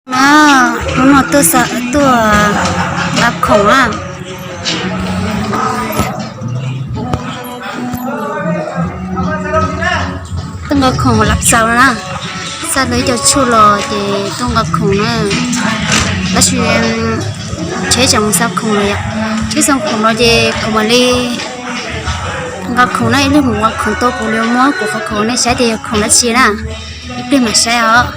Na, hnub no tuaj, tuaj nqa khoom na. Tuaj nqa khoom lab xaus na. Xa tau ib co tshuaj los ces tuaj nqa khoom na. Tab sis tsheb tseem mus xa khoom los yom. Tsheb xa khoom los ces kuv mam li nqa khoom na, ib pliag mus nqa khoom tau kuv li muab kuv qhov khoom nej saib tias yog khoom dab tsi na. Ib pliag mam saib os.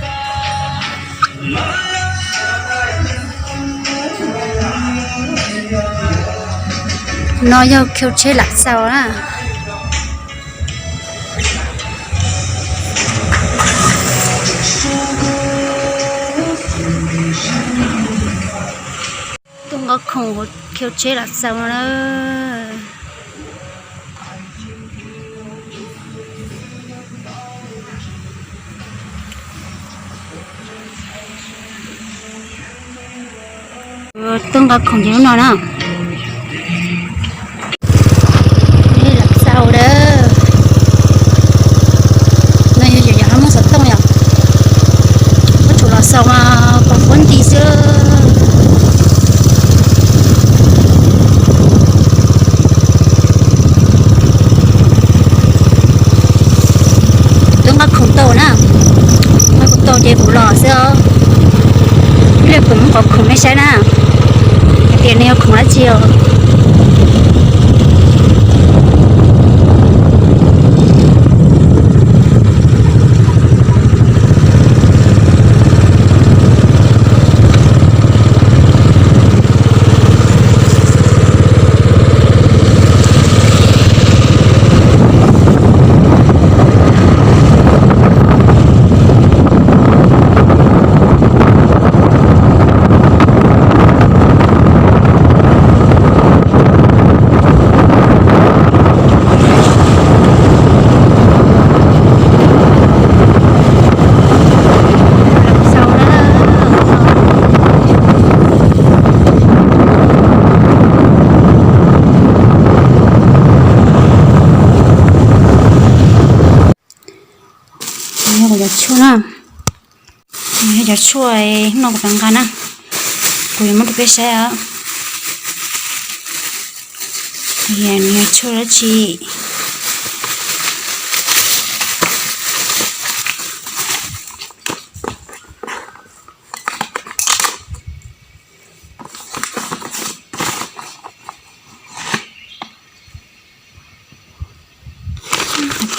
No yog khiu tsheb lab xaus na. Tuaj nqa khoom khiu tsheb lab xaus na. Tuaj nqa khoom ces lub no na. Lab xaus dawb. No yog yam muaj xov tooj yom. Muab tsum los xaus mas pos puab nti xwb. Tuaj nqa khoom tau na, nqa khoom tau ces kuv los xwb os. Ib pliag kuv muab qhov khoom nej saib na, hais tias nws yog khoom dab tsi os. Yog cov tshuaj na, yog cov tshuaj no kuv pab nqa na, kuv yuav muab rau peb saib os. Yog tshuaj dab tsi?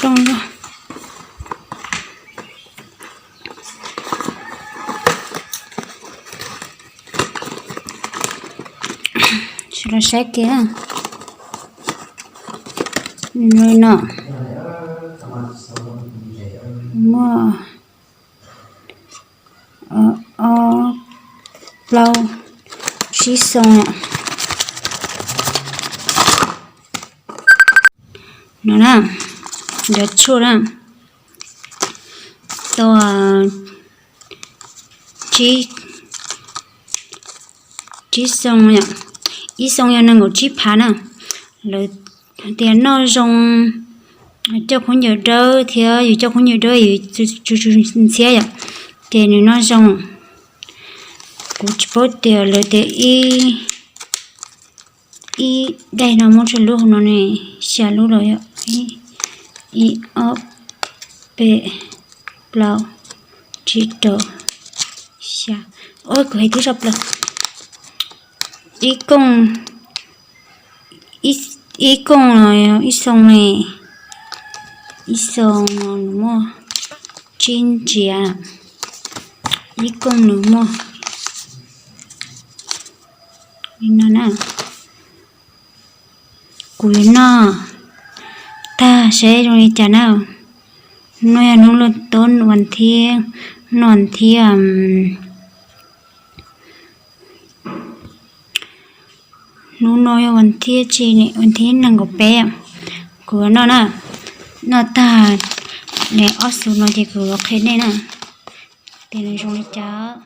Rooj. Tsis los saib kiag. Li no. Muaj ob, plaub, tsib xoo. No na, cov tshuaj na, tau tsib, tsib xoo yom, ib xoo yog nees nkaum tsib phav na. Lawv tias noj zoo coj khaub ncaws dawb thiab yus coj khaub ncaws dawb yus tsu tsu ntxhiab yom, ces nws noj zoo. Kuv tsis paub tias lawv tias ib, ib daim no muaj tsawg lub no ne, xya lub los yog ib, ib ob peb plaub tsib rau xya. Ua kuv hais twb tso plaws. Ib kooj, ib kooj no ib xoo ne, ib xoo no nws muaj tsib ntsiav, ib kooj nws muaj li no na. Kuv yuav noj tag saib zoo li cas na. No yog hnub luaj tob vas thiab, no thiab, hnub no yog vas thiab tsi ne, vas thiab nees nkaum peb. Kuv yuav noj na, noj tag ne ob xu no ces kuv yuav qhia nej na, tias nws zoo li cas.